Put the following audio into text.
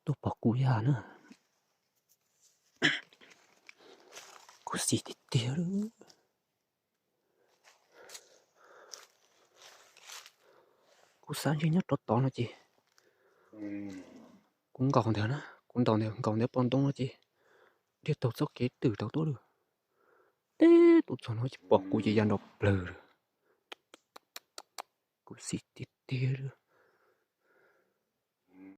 Tuaj pom kuv yam na. Kuv xis tiag tiag li. Kuv xav ntshe nyob rov tod no ces kuv nkaum ntawd na, kuv ntaus ntawd nkaum ntawd pom ntoo no ces dhia taug txoj kev twm tau tuaj lawm. Teb tuaj txog no ces pom kuv ces ya nrov plawg lawm. Kuv xis tiag tiag li.